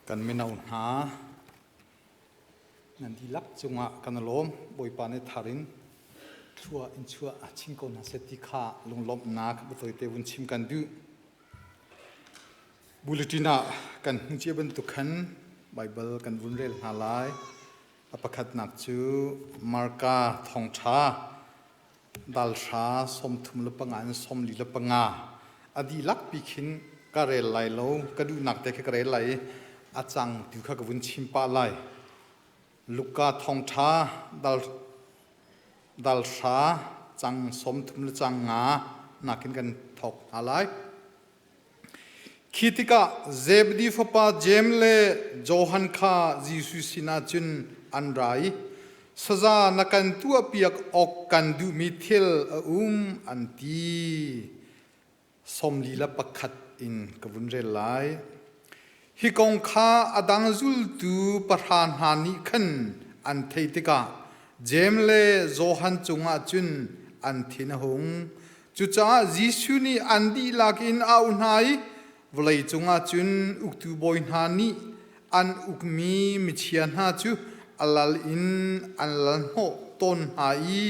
Kan mino hna nan dihlak cungah kan i lawm. Bawipa nih thar in thlua in chuah a chim ko hna seh ti kha lunglawmhnak biatawi te vun chim kan duh. Bulletin ah kan hmuh cia bantuk khan Baibal kan vun rel hna lai. A pakhatnak cu Marka thawngṭha dal hra 35 in 45 a dihlak pi khin ka rel lai lo, ka duhnak te khi ka rel lai i a cang tu kha ka vun chim pah lai. Luka thawngṭha dal dal hra cang 30 le cang nga nakin kan thawk hna lai. Khi tikah Zebedi fapa Jeim le Johan kha Jesuh sinah cun an ra i, Saza na kan tuahpiak awk kan duhmi thil a um, an ti. 41 in ka vun rel lai. Hi kong kha a dang zultu pahra hna nih khan an theih tikah Jeim le Johan cungah cun an thin a hung. Cucaah Jesuh nih an dihlak in a auh hna i vawlei cungah cun uktu bawi hna nih an ukmi michia hna cu a lal in an lalhnawh tawn hna i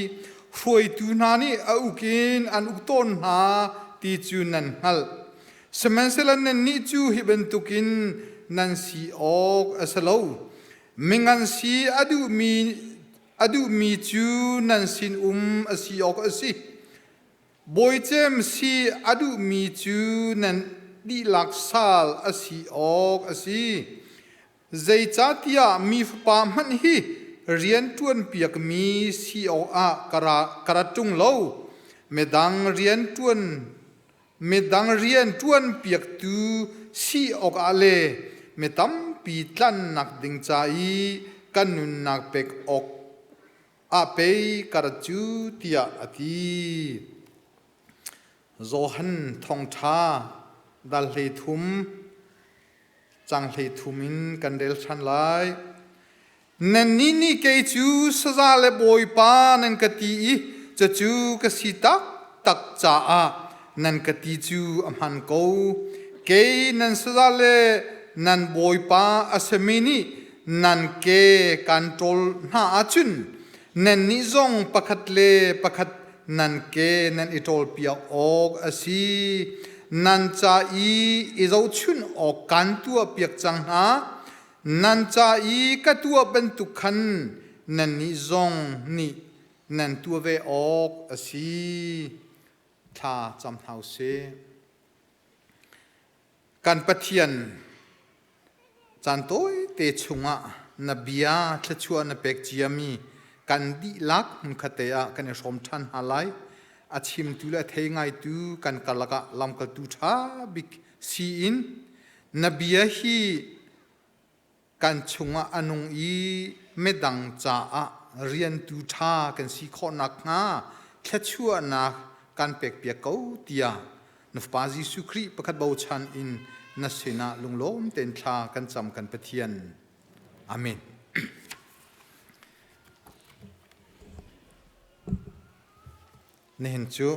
hruaitu hna nih a uk in an uk tawn hna ti cu nan hngalh. Sihmanhsehlaw nannih cu hi bantukin nan si awk a si lo. Mingan si a duhmi A duhmi cu nan sinum a si awk a si. Bawicem si a duhmi cu nan dihlak sal a si awk a si. Zeicahtiah mi fapa hmanh hi rian ṭuanpiakmi si awkah ka ra ṭung lo. Midang rian ṭuan midang rian ṭuanpiaktu si awkah le mi tampi tlanhnak ding ca i kan nunnak pek awk ah pei ka rat cu tiah a ti. Johan thawngṭha dal 13 cang 13 in kan rel ṭhan lai. Nannih nih kei cu saza le bawipa nan ka ti i cucu ka si taktak caah nan ka ti cu a hman ko. Kei nan saza le nan bawipa a simi nih nan ke kan ṭawl hna ahcun nannih zong pakhat le pakhat nan ke nan i ṭawlpiak awk a si. Nan ca i i zohchunh awk kan tuahpiak cang hna. Nan ca i ka tuah bantuk khan nannih zong nih nan tuah ve awk a si. Thla cam hna u sih. Kan Pathian, caan tawite chungah na bia thluachuah na pek ciami kan dihlak hmunkhatte ah kan i hrawm ṭhan hna lai. A chimtu le a thei ngaitu kan karlak ah lamkaltu ṭha bik si in Na bia hi kan chungah a nung i midang caah riantu ṭha kan si khawh nakhnga thluachuahnak kan pekpiak ko tiah na Fapa Jesuh Khrih pakhat bochan in na sinah lunglawm tein thla kan cam kan Pathian. Amen. Nihin cu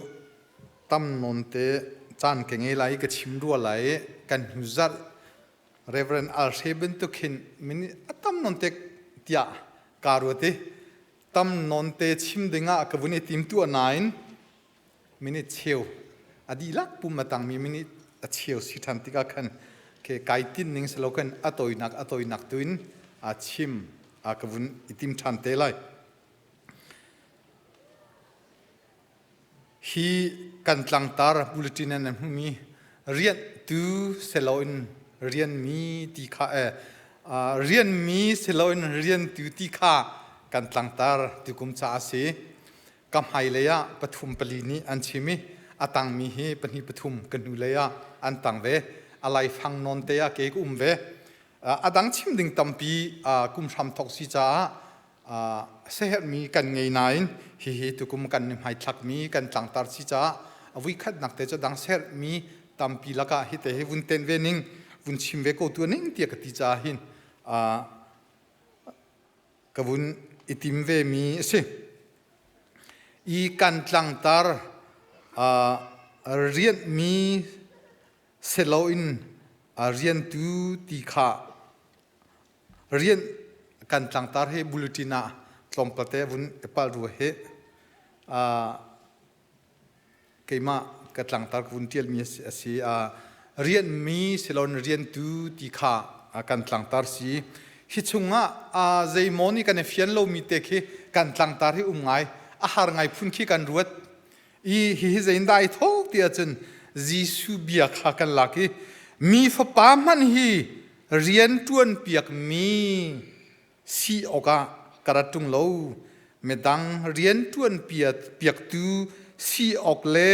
tam nawn te caan ka ngei lai i ka chim rua lai i kan hnu zarh Reverend Al Hre bantuk hin minute a tam nawn te tiah kaa ruat i tam nawn te chim dingah ka vun i tim tuah nain minute cheu a dihlak pum a tangmi minute a cheu si ṭhan tikah khan ke kai tin ning si lo khan a tawinak a tawinak tu in a chim a ka vun i tim ṭhan te lai. Hi kan tlangtar bulletin in an hmuhmi rianhtu siloin rianmi ti kha rianmi siloin riantu ti kha kan tlangtar tukum ca a si. Ka hmailei ah pathum pali nih an chim i a tangmi hi pahnih pathum ka hnulei ah an tang ve. A laifang nawn te ah ke ka um ve. A dang chim ding tampi kum hram thawk si caah seherhmi kan ngei nain hihi tukum kan i hmaithlakmi kan tlangtar si caah a vuikhatnak te cu dang serhmi tampi lakah hi te hi vun ten ve ning vun chim ve ko tu ning tiah ka ti caah hin ka vun i tim ve mi a si. I kan tlangtar rianhmi seloin riantu ti kha. Rian kan tlangtar hi bulletin ah tlawmpate vun epal rua hi keimah ka tlangtar ka vun ṭialmi a si. Rianmi silon riantu ti kha kan tlangtar si. Hi chungah zeimaw nih kan i fian lomi te khi kan tlangtar hi um ngai a har ngai phun khi kan ruat. I hihi zeiindah ai thawk ti ahcun Jesuh bia kha kan lak i mi fapa hmanh hi rian ṭuan piakmi si awkah ka rat ṭung lo. Midang rian ṭuan piaktu si awk le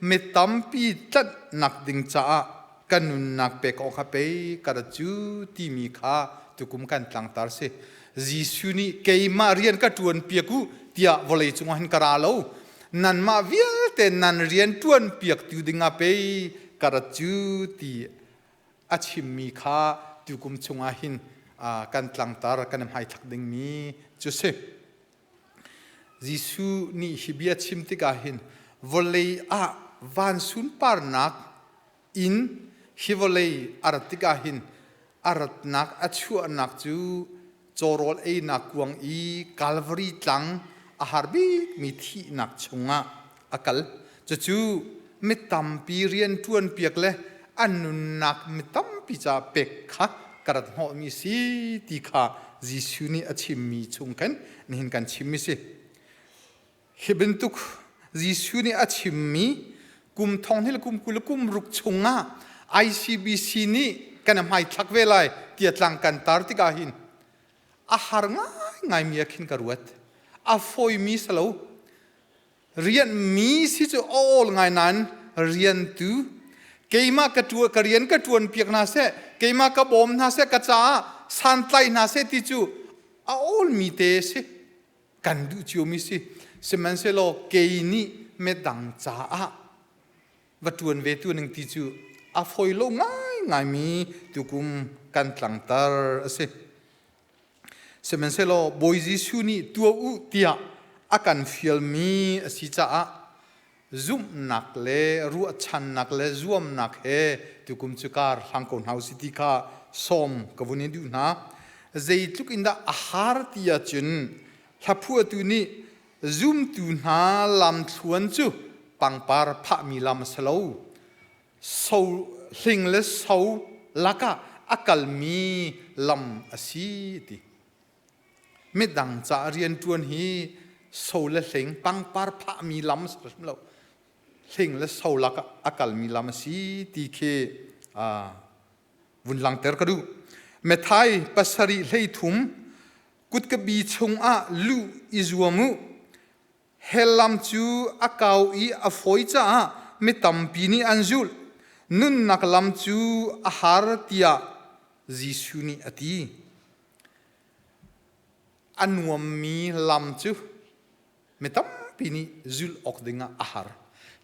mi tampi tlanhnak ding caah ka nunnak pek awk kha pei ka rat cu timi kha tukum kan tlangtar si. Jesuh nih keimah rian ka ṭuan piak u tiah vawlei cungah hin ka ra lo. Nanmah vialte nan rian ṭuan piaktu dingah pei ka rat cu ti a chimmi kha tukum chungah hin kan tlangtar kan i hmaithlak dingmi cu si. Jesuh nih hi bia chim tikah hin vawlei ah van sunparnak in hi vawlei a rat tikah hin a ratnak a chuahnak cu cawrawl einak kuang i Calvary tlang a har bikmi thihnak chungah a kal. Cucu mi tampi rian ṭuan piak le an nunnak mi tampi caah pek kha ka rat hnawhmi si ti kha Jesuh nih a chimmi chung khan nihin kan chimmi si. Hi bantuk Jesuh nih a chimmi kum thong hnih le kum 20 le kum ruk chungah ICBC nih kan i hmaithlak ve lai tiah tlang kan tar tikah hin a har ngaingaimi ah khin ka ruat. A fawimi si lo. Rianmi si cu a awl ngai nain riantu keimah ka ṭuan ka rian ka ṭuan piak hna seh keimah ka bawm hna seh ka caah santlai hna seh ti cu a awlmi te si. Kan duh ciomi si. Sihmanhsehlaw kei nih midang caah va ṭuan ve tu ning ti cu a fawi lo ngaingaimi tukum kan tlangtar a si. Sihmanhsehlaw Bawi Jesuh nih tuah u tiah a kan fialmi a si caah zumhnak le ruahchannak le zuamnak he tukum cu kar hlang ko hna usih ti kha sawm ka vun in duh hna. Zeitluk in dah a har ti ahcun hlaphuahtu nih zumtu hna lamthluan cu pangpar phahmi lam a si lo. So hling le so lakah a kalmi lam a si ti. Midang ca rianṭuan hi so le hling pangpar phahmi lam a si hrim lo. Hling le so lak ah a kalmi lam a si ti khi vun langter ka duh. Methai pasarih 13 kutkabi chungah luh i zuam u. Hell lam cu a kau i a fawi caah mi tampi nih an zulh. Nunnak lam cu a har tiah Jesuh nih a ti. A nuammi lam cu mi tampi nih zulh awk dingah a har.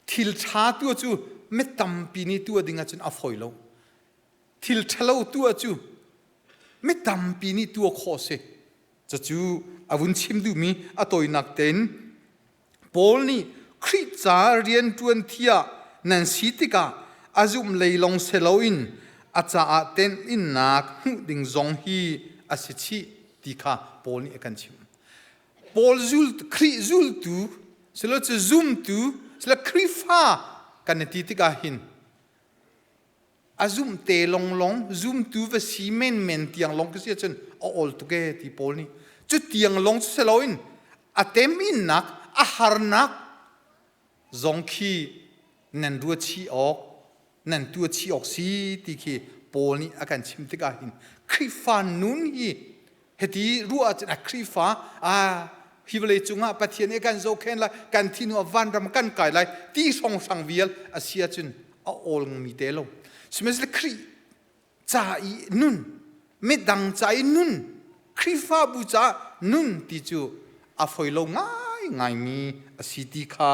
Thil ṭha tuah cu mi tampi nih tuah ding ahcun a fawi lo. Thil ṭhalo tuah cu mi tampi nih tuah khawh a si. Cucu a vun chim duhmi a tawinak tein Paul nih Khrih ca rianṭuan thiah nan si tikah a zumh lei lawng si loin a caah teninnak hmuh ding zong hi a si chih ti kha Paul nih a kan chimh. Paul zul Khrih zultu silo cu zumtu silo Khrihfa kan i ti tikah hin a zumh te longlong zumtu va si menmen tiang long ka si ahcun a awl tuk e ti Paul nih cu tiang long cu si loin a teminnak a harnak zong khi nan ruat chih awk nan tuah chih awk si ti khi Paul nih a kan chim tikah hin Khrihfa nun hi hiti ruah ahcun a Khrihfa a hi vawlei cungah Pathian nih kan zohkhen lai kan thi hnu ah vanram kan kai lai ti hrawnghrang vial a si ahcun a awl mi te lo sihmanhsehlaw Khrih ca i nun midang ca i nun Khrihfabu ca nun ti cu a foi lo ngai ngaimi a si ti kha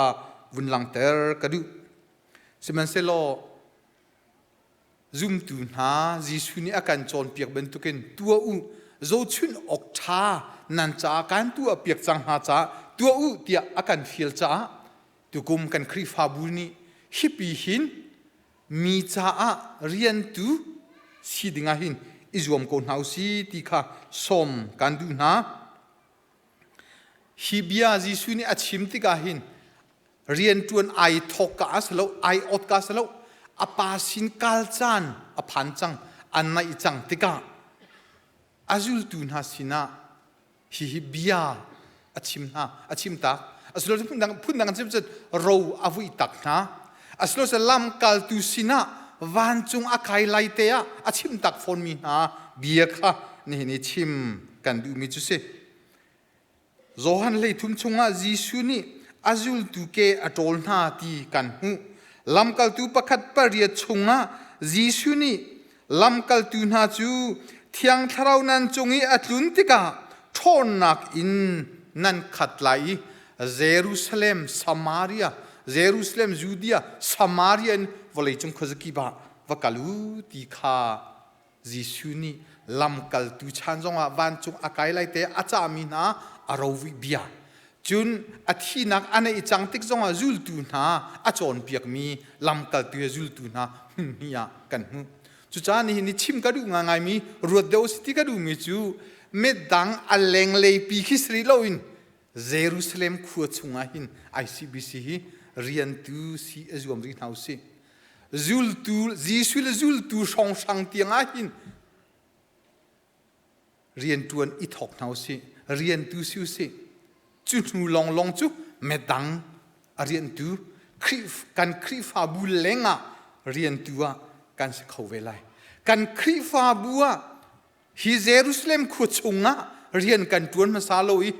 vun langter ka duh sihmanhsehlaw Zumtu hna Jesuh nih a kan cawnpiak bantukin tuah u, zohchunh awk ṭha nan caah kan tuahpiak cang hna caah tuah u tiah a kan fial caah tukum kan Khrihfabu nih hipi hin mi caah riantu si dingah hin i zuam ko hna usi ti kha sawm kan duh hna. Hi bia Jesuh nih a chim tikah hin rianṭuan ai thawk ka a si lo, ai ot ka si lo, a pa sin kal caan a phan cang, a naih cang tikah a zultu hna sinah hihi bia a chim hna, a chim tak. Asilo phundang phundang an chim cun ro a vui tak hna. Asilo lamkaltu sinah vancung a kai lai te ah a chim tak fawnmi hna bia kha nihin i chim kan duhmi cu si. Johan 13 chungah Jesuh nih a zultu ke a ṭawl hna ti kan hmuh. Lamkaltu pakhat pariat chungah Jesuh nih lamkaltu hna cu Thiang Thlarau nan cung i a tlun tikah ṭhawnnak in nan khat lai i Jerusalem, Samaria, Jerusalem, Judea, Samaria in vawleicung khuazakip ah va kal u ti kha Jesuh nih lamkaltu chan zongah vancung a kai lai te a cahmi hna a rovuih bia. Cun a thihnak a neih cang tik zongah zultu hna a cawnpiakmi lamkaltu he zultu hna hmunhnih ah kan hmuh. Cucaah nihin ni chim ka duh ngaingaimi ruat deuh si ti ka duhmi cu midang a lenglei pi khi si rih loin Jerusalem khua chungah hin ICBC hi riantu si a zuam rih hna usih. Zultu Jesuh le zultu hrawnghrang tiang ah hin rianṭuan i thawk hna usih. Riantu si usih. Cu hnu lawnglawng cu medang a riantu kan Khrihfabu lengah riantu ah kan si kho ve lai. Kan Khrihfabu ah Hi Jerusalem khua chungah rian kan ṭuan hmasa lo i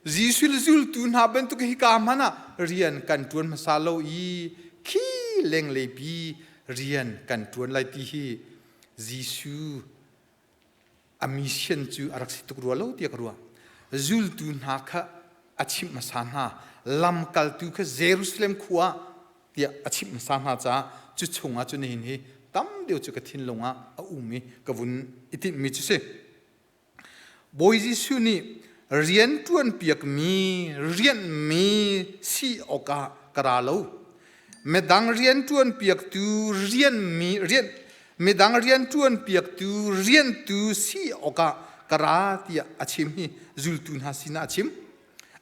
Jesuh le zultu hna bantuk hika hmanh ah rian kan ṭuan hmasa lo i khi lenglei pi rian kan ṭuan lai ti hi Jesuh a mission cu a rak si tuk rua lo tiah ka ruah. Zultu hna kha a chimh hmasa hna. Lamkaltu kha Jerusalem khua ah tiah a chimh hmasa hna caah cu chungah cu nihin hi tam deuh cu ka thinlung ah a um i ka vun i tinhmi cu si. Bawi Jesuh nih rian ṭuanpiakmi rianhmi si awkah ka ra lo. Midang rian ṭuanpiaktu rianmi rian midang rian ṭuanpiaktu riantu si awkah ka ra tiah a chim hi zultu hna sinah a chim.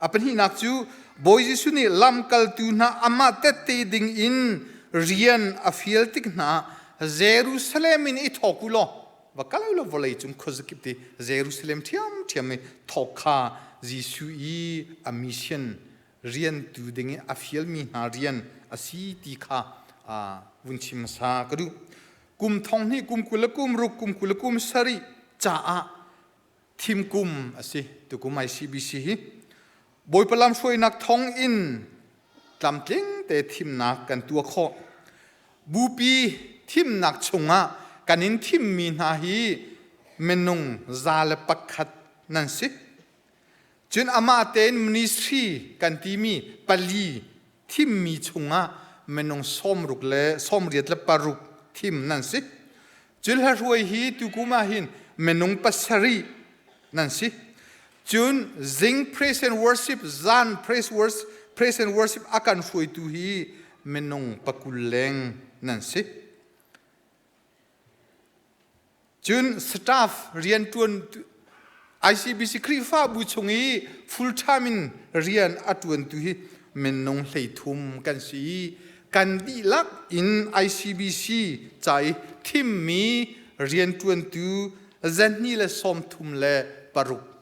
A pahnihnak cu Bawi Jesuh nih lamkaltu hna amah tette ding in rian a fial tik hna Jerusalem in i thawk u law va kal u law vawlei cung khuazakip ti Jerusalem ṭhiamṭhiam i thawk kha Jesuh i a mission riantu ding i a fialmi hna rian a si ti kha vun chim hmasa ka duh. Kum thong hnih kum 20 le kum ruk kum 20 le kum sarih caah Thim kum a si tukum ICBC hi Bawipa lamhruainak thawng in tlamtling te thimnak kan tuah khawh. Bupi thimnak chungah kan in thimmi hna hi minung 101 nan si. Cun amah tein ministry kan timi pali thimmi chungah minung 60 le 86 thim nan si. Cun hlahruai hi tukum ah hin minung pasarih nan si. Cun zing praise and worship, zan praise, worship, praise and worship a kan hruaitu hi minung pakul leng nan si. Cun staff rianṭuan ICBC Khrihfabu chung i full time in rian a ṭuantu hi minung 33 kan si i kan dihlak in ICBC ca i thimmi rianṭuantu 236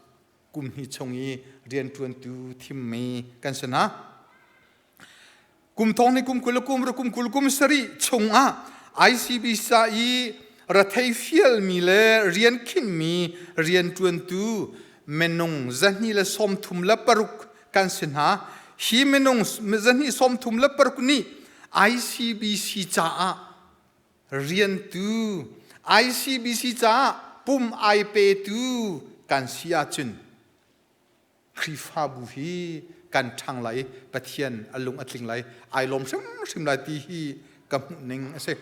kum hnih chung i rianṭuantu thimmi kan si hna. Kum thong ni kum 20 kum kum 20 kum sarih chungah ICBC i rathei fialmi le rian khinhmi rianṭuantu minung 236 kan si hna. Hi minung 236 nih ICBC caah riantu ICBC caah pum ai petu kan si ahcun Khrihfabu hi kan ṭhang lai i Pathian a lung a tling lai, ai lawm hrimhrim lai ti hi ka hmuh ning a si.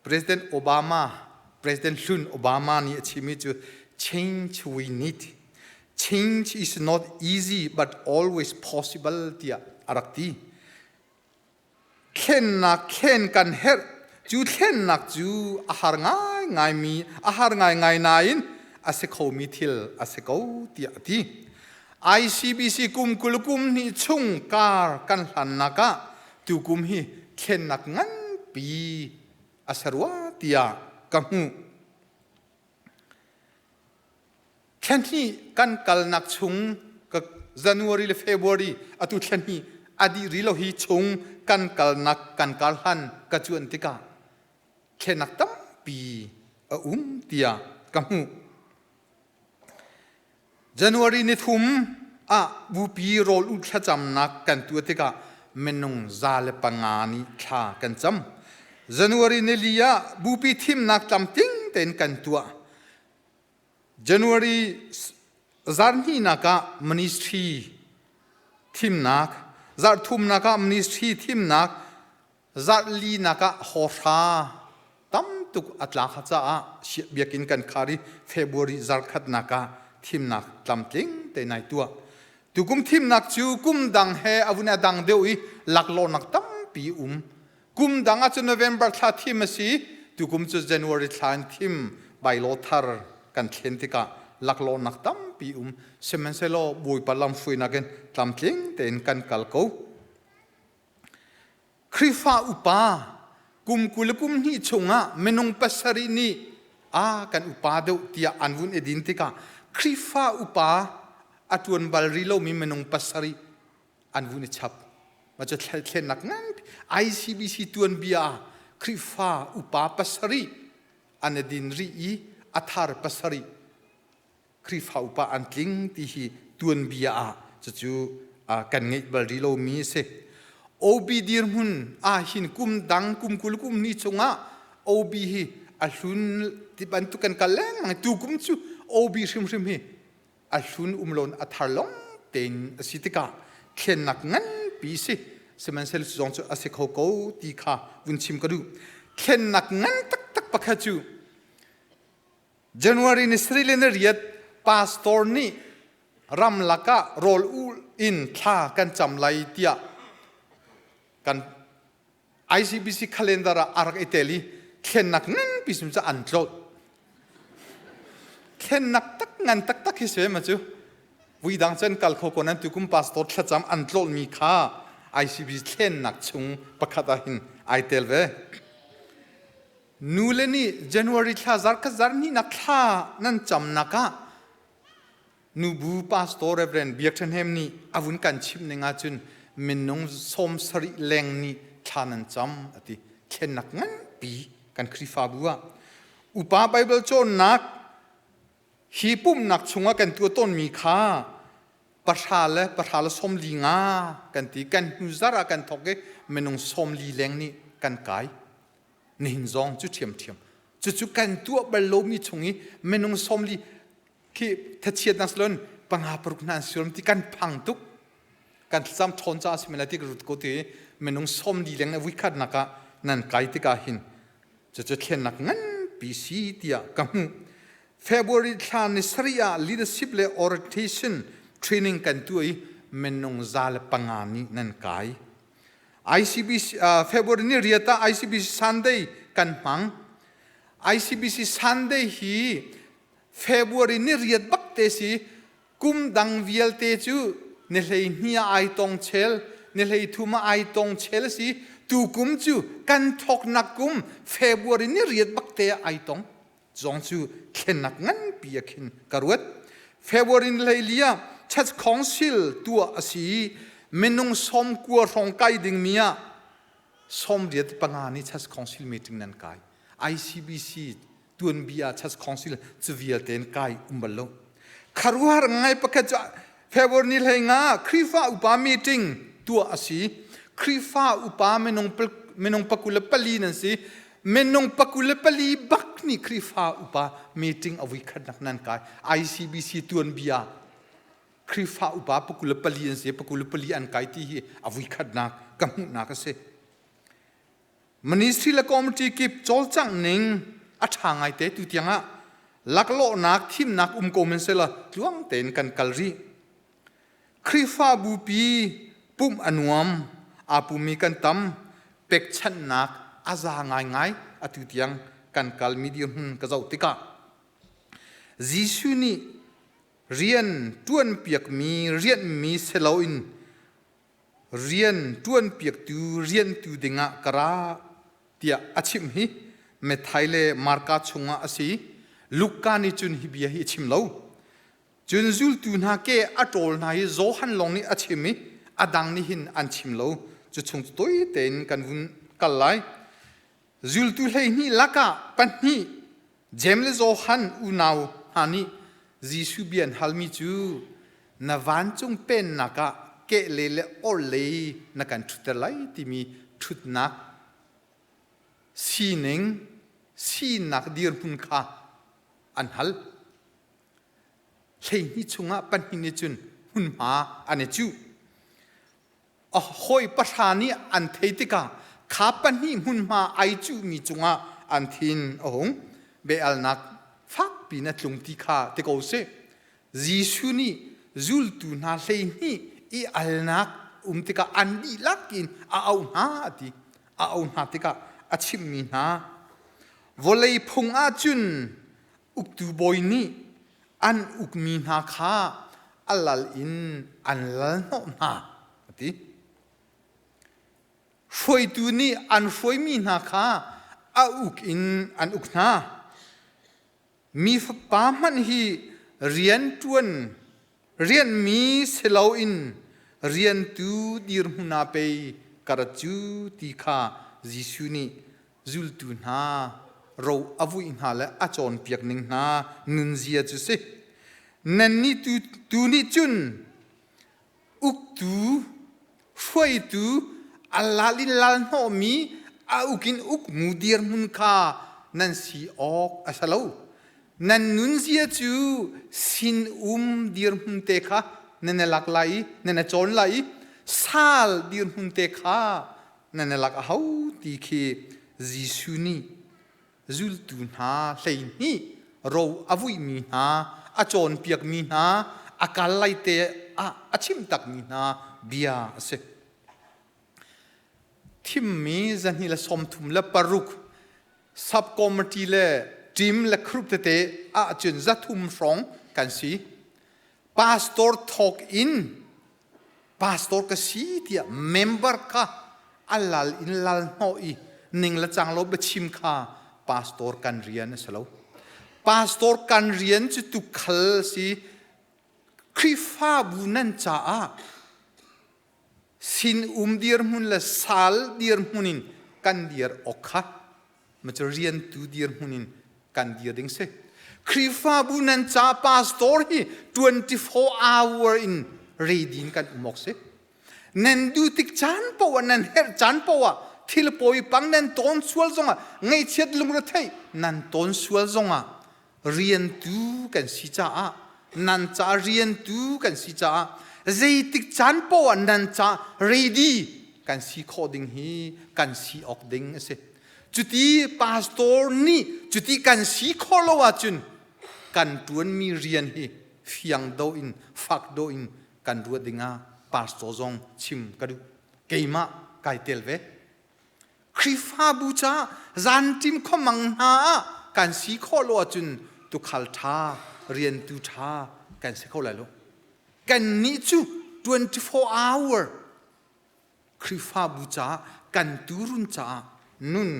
President Obama, President hlun Obama nih a chimmi cu change we need. Change is not easy but always possible tiah a rak ti. Thlennak thlen kan herh. Cu thlennak cu a har ngai. ngaingaimi a har ngaingai nain a si khomi thil a si ko tiah a ti. ICBC kum 20 kum hnih chung kar kan hlannak ah tukum hi thlennak nganpi a si rua tiah ka hmuh. Thlenhnih kan kalnak chung January le February atu thlenhnih a dih rih lo hi chung kan kalnak kan kar hlan ka cuan tikah thlenak tampi a um tiah ka hmuh. January ni thum ah bupi rawl u thlacamnak kan tuah tikah minung 105 nih thla kan cam. January ni li ah bupi thimnak tlamtling tein kan tuah. January zarhnihnak ah ministry thimnak, zarhthumnak ah ministry thimnak, zarhlinak ah hawhra tam tuk a tla kha caah biakinn kan khar i February zarkhatnak ah thimnak tlamtling te nai tuah. Tukum thimnak cu kum dang he a vun a dang deuh i laklawhnak tampi um. Kum dang ah cun November thla thim a si, tukum cu January thla in thim bylaw thar kan thlen tikah laklawhnak tampi um. Sihmanhsehlaw Bawipa lamhruainak in tlamtling tein kan kal ko. Khrihfa upa kum 20 le kum hnih chungah minung pasarih nih a kan upa deuh tiah an vun i din tikah Khrihfa upa a ṭuan bal rih lomi minung pasarih an vun i chap. Mah cu thlennak nganpi ICBC tuanbia ah Khrihfa upa pasarih an i din rih i a thar pasarih Khrihfa upa an tling ti hi tuanbia ah cucu kan ngeih bal rih lomi a si. OB dirhmun ah hin kum dang kum 20 kum ni chungah OB hi a hlun ti bantuk kan kal lengmang tu kum cu OB hrimhrim hi a hlun um loin a thar long tein a si tikah thlennak nganpi si sihmanhsehlaw cu zong cu a si kho ko ti kha vun chim ka duh thlennak ngan taktak pakhat cu January ni sarih le ni riat pastor nih ramlak ah rawl ul in thla kan cam lai tiah kan ICBC calendar ah a rak i tel i thlennak nganpi sum cu an tlawt. Thlennak tak ngan taktak hi se ma cu vui dang cun kal kho ko nan tukum pastor thlacam an tlawtmi kha ICBC thlennak chung pakhat ah hin ai tel ve. Nu le nih January thla zarkhat zarhnihnak thla nan camnak ah Nubu pastor Reverend Biak Ṭha Hnem nih a vun kan chimh ning ahcun minung 70 leng nih thla nan cam a ti. Thlennak nganpi kan Khrihfabu ah. Upa Baibal cawnnak hi pumhnak chungah kan tuah tawnmi kha pahra le pahra le 45 kan ti. Kan hnu zarh ah kan thawk i minung 40 leng nih kan kai. Nihin zong cu ṭhiamṭhiam. Cucu kan tuah bal lomi chung i minung 40 khi thachiatnak silon panga paruk hna an sirom ti kan phang tuk kan thlacam ṭhawn caah si mela ti ka rut ko ti minung 40 leng le vuikhat nak ah nan kai tikah hin cucu thlennak nganpi si tiah ka hmuh February thla ni sarih ah leadership le orientation training kan tuah i minung 105 nih nan kai ICBC February ni riat ah ICBC Sunday kan hmang ICBC Sunday hi February ni riat bak te si kum dang vialte cu ni 12 ah ai tong chel ni 13 ah ai tong chel si tu kum cu kan thoknak kum February ni riat bak te ah ai tong zong cu thlennak nganpi a khin ka ruat February ni 14 ah Church Council tuah a si minung 90 hrawng kai dingmi ah 85 nih Church Council meeting nan kai ICBC tuanbia church council cu vialte in kai um bal lo kharuhar ngai pakhat cu February ni 15 Khrihfa upa meeting tuah a si Khrihfa upa minung minung 24 nan si minung 24 bak nih Khrihfa upa meeting a vuikhat nak nan kai ICBC tuanbia Khrihfa upa 24 an si 24 an kai ti hi a vuikhatnak ka hmuhnak a si Ministry le committee kip cawlcangh ning a ṭha ngaite tu tiangah laklawhnak thimnak um ko men sela tluang tein kan kal rih. Khrihfabu pi pumh a nuam, aa pumi kan tam, pekchanhnak a za ngaingai atu tiang. kan kalmi dirhmun ka zoh tikah Jesuh nih rian ṭuanpiakmi rianhmi si loin rian ṭuanpiaktu riantu dingah ka ra tiah a chimh hi Matthai le Marka chungah a si. Luka nih cun hi bia hi a chim lo. Cun zultu hna ke a ṭawl hna hi Johan lawng nih a chim i a dang nih hin an chim lo. Cu chung cu tawi tein kan vun kal lai. Zultu 12 lakah pahnih Jeim le Johan unau hna nih Jesuh bia an halmi cu na vancung pennak ah kehlei le orhlei na kan ṭhutter lai timi ṭhutnak sining sinak dirhmun kha an hal. 12 chungah pahnih nih cun hmunhma an i cuh. A hawi pahra nih an thei tikah kha pahnih hmunhma ai cuhmi cungah an thin a hung. Biahalnak fakpi in a tlung ti kha ti ko sih. Jesuh nih zultu hna 12 i alnak um tikah an dihlak in a auh hna a ti. A auh hna tikah a chimhmi hna vawlei phung ahcun uktu bawi nih an ukmi hna kha a lal in an lal hnawh hna a ti. Hruaitu nih an hruaimi hna kha a uk in an uk hna. Mi fapa hmanh hi rian ṭuan rianmi si loin riantu dirhmun ah pei ka rat cu ti kha Jesuh nih zultu hna ro a vuih hna le a cawnpiak ning hna nunzia cu si. Nannih tu, tu nih cun uktu, hruaitu, a lal in lal hnawhmi, a uk in ukmu dirhmun kha nan si awk a si lo. Nan nunzia cu sin-um dirhmun te kha nan i lak lai i nan i cawn lai i sal dirhmun te kha nan i lak a hau ti khi Jesuh nih zultu hna 12 ro a vuihmi hna a cawnpiakmi hna a kal lai te ah a chim takmi hna bia a si. Thimmi 236 subcommittee le team le group tete ahcun 300 hrawng kan si. Pastor thawk in pastor ka si tiah member kha a lal in lal hnawh i ning le cang lo biachim kha pastor kan rian a si lo. Pastor kan rian cu tukhal si. Khrihfabu nan caah sin um dirhmun le sal dirhmun in kan dir awk kha ma cu riantu dirhmun in kan dir ding si. Khrihfabu nan ca pastor hi 24 hour in ready in kan um awk si. Nan duh tik caan poah nan herh caan poah thil pawi pang nan tawn sual zongah ngaihchiat lungretheih nan tawn sual zongah riantu kan si caah nan ca riantu kan si caah zeitik caan poah nan ca ready kan si khawh ding hi kan si awk ding a si. Cuti pastor nih cuti kan si khawh lo ahcun kan ṭuanmi rian hi fiang do in fak do in kan ruat dingah pastor zong chim ka duh. Keimah kai tel ve. Khrihfabu caah zanṭim khuamang hna ah kan si khawh lo ahcun tukhal ṭha, riantu ṭha kan si kho lai lo. Kannih cu 24 hour Khrihfabu caah kan tuurun caah nun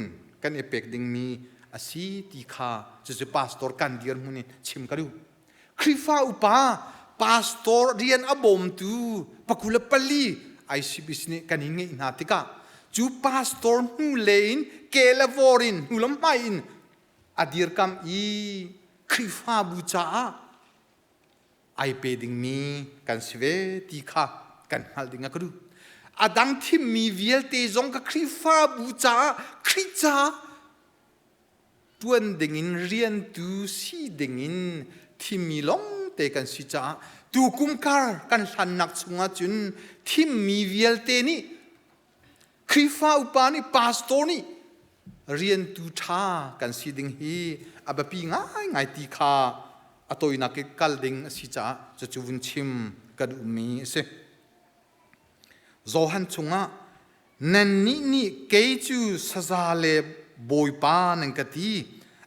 kan i pek dingmi a si ti kha cucu pastor kan dirhmun in chim ka duh. Khrihfa upa pastor rian a bawmtu 24 ICBC nih kan in ngeih hna tikah cu pastor hnu le in ke le vor in hnu le hmai in a dirkam i Khrihfabu caah ai pe dingmi kan si ve ti kha kan hngalh ding a ka duh. A dang thimmi vialte zong ka Khrihfabu caah Khrih caah ṭuan dingin riantu si dingin thimmi lawngte kan si caah tukum kar kan hlannak chungah cun thimmi vialte nih Khrihfa upa nih pastor nih riantu ṭha kan si ding hi a biapi ngaingai ti kha a tawinak i kal ding a si caah cucu vun chim ka duhmi a si. Johan chungah nannih nih kei cu saza le bawipa nan ka ti.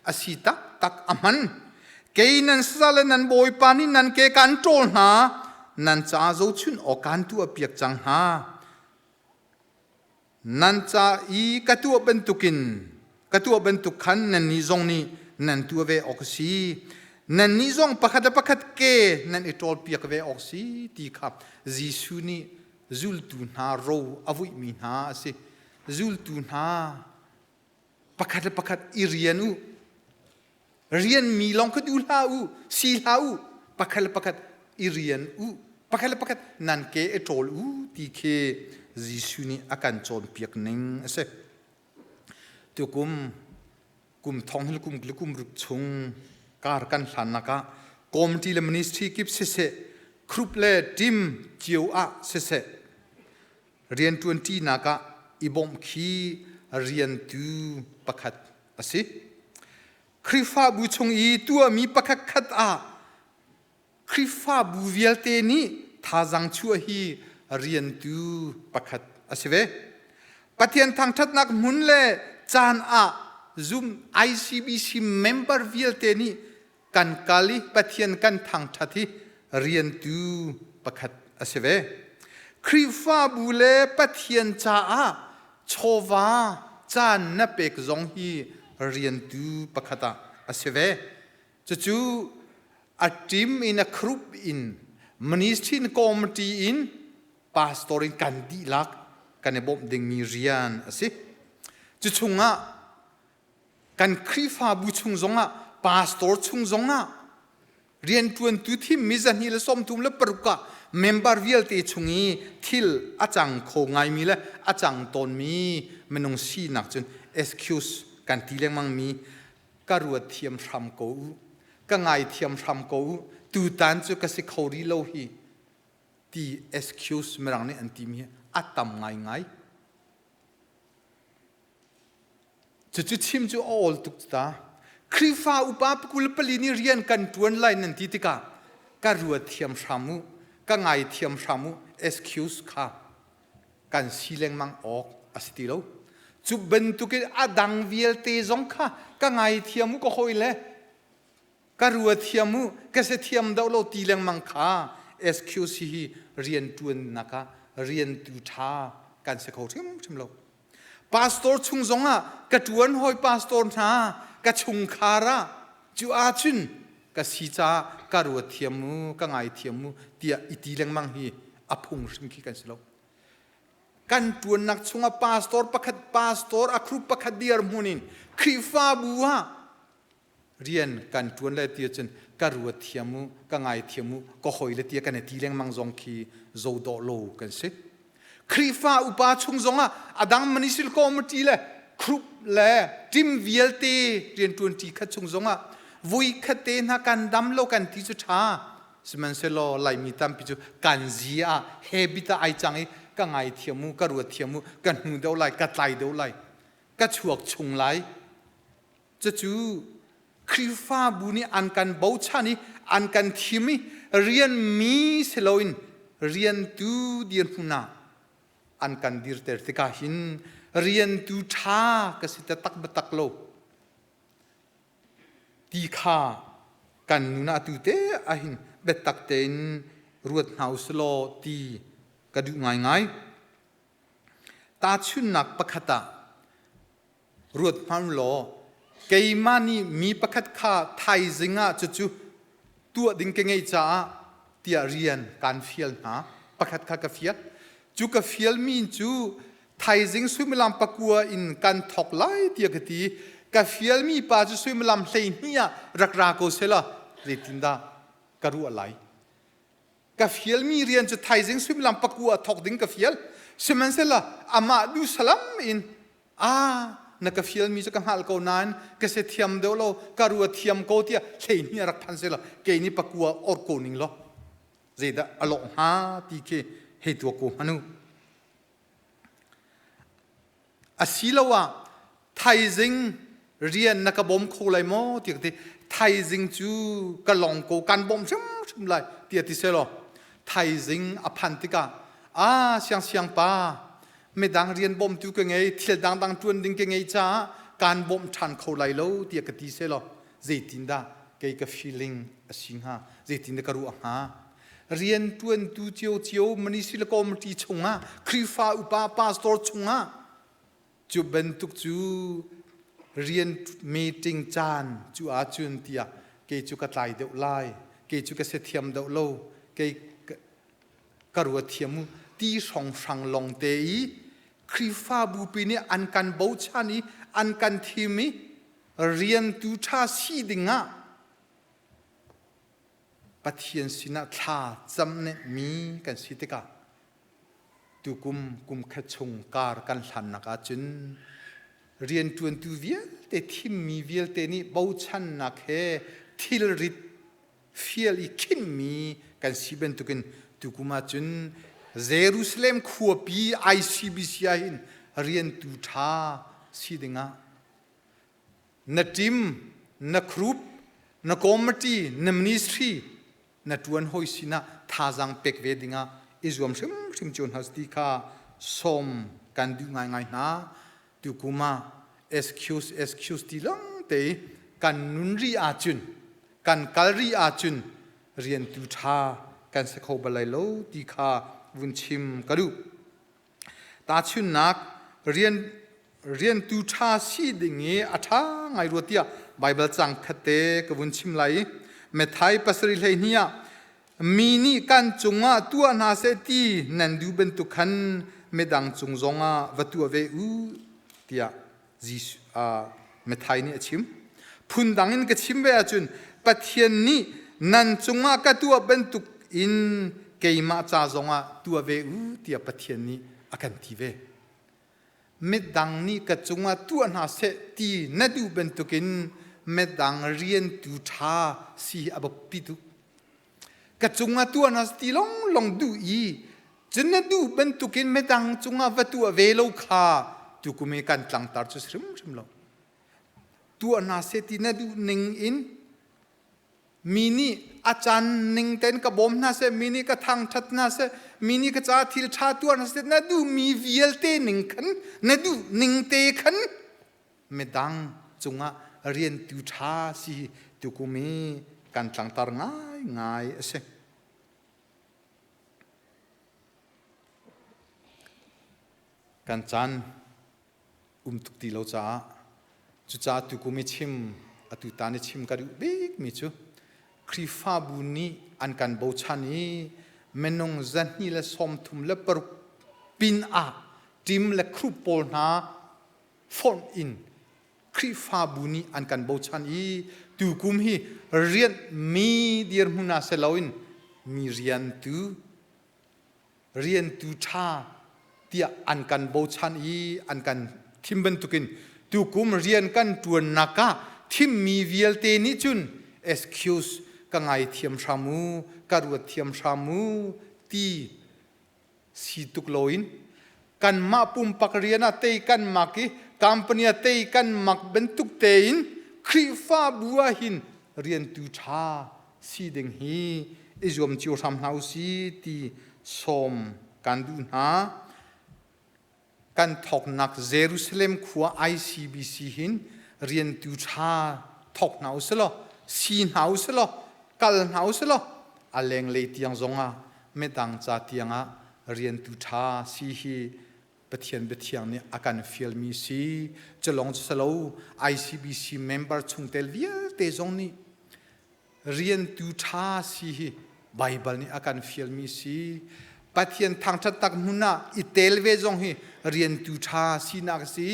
A si taktak a hman. Kei nan saza le nan bawipa nih nan ke kan ṭawl hna, nan caah zohchunh awk kaan tuahpiak cang hna. Nan ca i ka tuah bantukin ka tuah bantuk khan nannih zong nih nan tuah ve awk a si. Nannih zong pakhat le pakhat ke nan i ṭawlpiak ve awk si ti kha Jesuh nih zultu hna ro a vuihmi hna a si. Zultu hna pakhat le pakhat i rian u. Rianmi lawng kha duh hlah u, si hlah u. Pakhat le pakhat i rian u. Pakhat le pakhat nan ke i ṭawl u ti khi Jesuh nih a kan cawnpiak ning a si. Tukum kum thong le kum le kum ruk chung kar kan hlannak ah committee le ministry kip siseh group le team cio ah siseh rianṭuanṭinak ah i bawmh khi riantu pakhat a si. Khrihfabu chung i tuahmi pakhat khat ah Khrihfabu vialte nih thazaang chuah hi riantu pakhat a si ve. Pathian thangṭhatnak hmun le caan ah zum ICBC member vialte nih kan kal i Pathian kan thangṭhat hi riantu pakhat a si ve. Khrihfabu le Pathian caah chawva caan na pek zong hi riantu pakhat ah a si ve. Cucu a team in a group in ministry in committee in pastor in kan dihlak kan i bawmh dingmi rian a si. Cu chungah kan Khrihfabu chung zongah pastor chung zongah rianṭuantu thimmi zahnih le 36 ah member vialte chung i thil a cang kho ngaimi le a cang tawnmi minung sinak cun excuse kan ti lengmangmi ka ruat thiam hram ko u ka ngai thiam hram ko u tutan cu ka si kho rih lo hi ti excuse mirang nih an timi a tam ngaingai. Cucu chim cu a awl tuk ta. Khrihfa upa 24 nih rian kan ṭuan lai nan ti tikah ka ruat thiam hram u, ka ngai thiam hram u, excuse kha kan si lengmang awk a si ti lo. Cu bantukin a dang vialte zong kha ka ngai thiam u ka hawi le ka rua thiam u ka si thiam deuh lo ti lengmang kha SQC hi rian ṭuannak ah riantu ṭha kan si kho hrimhrim lo. Pastor chung zongah ka ṭuan hawi pastor hna ka chungkhar ah cu ahcun ka si caah ka rua thiam u ka ngai thiam u tiah i ti lengmang hi a phung hrim khi kan si lo. Kan ṭuannak chungah pastor pakhat pastor a group pakhat dirhmun in Khrihfabu ah rian kan ṭuan le ti ahcun ka ruat thiam u ka ngai thiam u ka hoi le tia kan i ti lengmang zong khi zo dawh lo kan si. Khrihfa upa chung zongah a dang ministry committee le group le team vialte rianṭuanṭi khat chung zongah vui khat te hna kan dam lo kan ti cu ṭha sihmanhsehlaw Laimi tampi cu kan zi ah habit ah ai cang i ka ngai thiam u ka ruat thiam u ka hnu deuh lai ka tlai deuh lai ka chuak chung lai. Cucu Khrihfabu nih an kan bochan i an kan thim i rianmi si loin riantu dirhmun ah an kan dirter tikah hin riantu ṭha ka si taktak biatak lo ti kha kan nun ah atu te ahhin biatak tein ruat hna u sih law ti ka duh ngaingai. Tahchunhnak pakhat ah Ruat hmanh law, keimah nih mi pakhat kha thaizing ah cucu tuah ding ka ngeih caah tiah rian kaan fial hna. Pakhat kha ka fial. Cu ka fialmi cu thaizing suimilam 9 in kan thawk lai tiah ka ti. Ka fialmi pa cu suimilam 12 ah rak ra ko seh law zeitindah ka ruah lai? Ka fialmi rian cu thaizing suimilam 9 ah thawk ding ka fial. Sihmanhsehlaw amah duh salam in a na ka fialmi cu ka hngalh ko nain ka si thiam deuh lo ka rua thiam ko tiah 12 a rak phan seh law kei nih 9 or ko ning law zeidah a lawh hnga ti khi hei tuak ko hmanh u. Asiloah thaizing rian na ka bawm kho lai maw tiah ka ti. Thaizing cu ka long ko kan bawm hrimhrim lai tiah ti seh law thaizing a phan tikah a siang siang pa midang rian bawmtu ka ngei thil dangdang ṭuan ding ka ngei caah Kaan bawmh ṭhan kho lai lo tiah ka ti selaw zeitindah kei ka feeling a si hnga? Zeitindah ka ruah hnga? Rianṭuantu ciocio ministry le committee chungah Khrihfa upa pastor chungah cu bantuk cu rian meeting caan cu ahcun tiah kei cu ka tlai deuh lai, kei cu ka si thiam deuh lo, kei ka ruat thiam u ti hrawnghrang lawng te i Khrihfabu pi nih an kan bochan i an kan thim i riantu ṭha si dingah Pathian sinah thla cam mi kan si tikah tukum kum khat chung kar kan hlannak ahcun rianṭuantu vialte thimmi vialte nih bochannak he thilrit fial i khinhmi kan si bantukin tukum ahcun Jerusalem khuapi ICBC ah hin riantu ṭha si dingah na team, na group, na committee, na ministry na ṭuan hawi sinah thazaang pek ve dingah i zuam hrimhrim cio hna ti kha sawm kan duh ngaingai hna. Tukum ah excuse excuse ti lawng te i kan nun rih ahcun kan kal rih ahcun riantu ṭha kan si kho bal lai lo ti kha vun chim ka duh. Tahchunhnak rian riantu ṭha si ding i a ṭha ngai rua tiah Baibal cang khat te ka vun chim lai i Matthai 7:12 ah mi nih kan cungah tuah hna seh ti nan duh bantuk khan midang cung zongah va tuah ve u tiah Jesuh Matthai nih a chim. Phundang in ka chim ve ahcun Pathian nih nan cungah ka tuah bantuk in keimah ca zongah tuah ve u tiah Pathian nih a kan ti ve. Midang nih ka cungah tuah hna seh ti na duh bantukin midang riantu ṭha si a biapi tuk. Ka cungah tuah hna ti longlong duh i cun na duh bantukin midang cungah va tuah ve lo kha tukum i kan tlangtar cu si hrimhrim lo. Tuah hna seh ti na duh ning in mi nih a caan ning tein ka bawm hna seh, mi nih ka thangṭhat hna seh, mi nih ka caah thil ṭha tuah hna seh, na duhmi vialte ning khan, na duh ning te khan midang cungah riantu ṭha si tukum i kan tlangtar ngaingai a si. Kan caan um tuk ti lo caah cucaah tukum i chim atu tan i chim ka duh bikmi cu Khrihfabu nih an kan bochan i minung 236 pin ah team le group pawl hna fonh in Khrihfabu nih an kan bochan i tukum hi rianh mi dirhmun ah si loin mi riantu riantu ṭha tiah an kan bochan i an kan thim bantukin tukum rian kan ṭuannak ah thimmi vialte nih cun excuse ka ngaithiam hram u ka ruat thiam hram u ti si tuk loin kanmah pumpak rian ah tei kan mak i company ah tei kan mak bantuk tein Khrihfabu ah hin riantu ṭha si ding hi i zuam cio hram hna u si ti sawm kan duh hna. Kan thawknak Jerusalem khua ICBC hin riantu ṭha thawk hna u sih law si hna u sih law kal hna u sih law a lenglei tiang zongah midang ca tiangah riantu ṭha si hi Pathian biathiang nih a kan fialmi si. Culong cu silo ICBC member chungtel vialte zong nih riantu ṭha si hi Baibal nih a kan fialmi si. Pathian thangṭhat tak hmun ah i tel ve zong hi riantu ṭha sinak a si.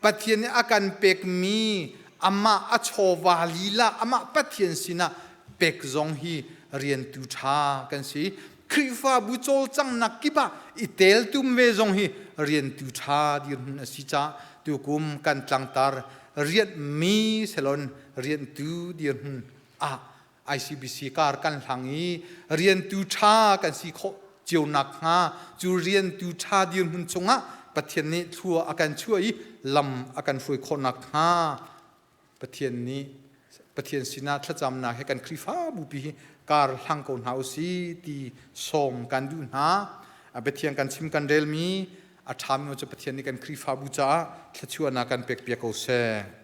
Pathian nih a kan pekmi amah a chawva lila amah Pathian sinah pek zong hi riantu ṭha kan si. Khrihfabu cawlcanghnak kip ah i teltum ve zong hi riantu ṭha dirhmun a si caah tukum kan tlangtar rianhmi selon riantu dirhmun ah ICBC kar kan hlang i riantu ṭha kan si khawh cio nakhnga cu riantu ṭha dirhmun chungah Pathian nih thlua a kan chuah i lam a kan hruai khawh nakhnga Pathian nih Pathian sinah thlacamnak he kan Khrihfabu pi hi kar hlang ko hna u si ti sawm kan duh hna. Pathian kan chim kan relmi A ṭhami cu Pathian nih kan Khrihfabu caah thluachuahnak kan pek piak ko seh.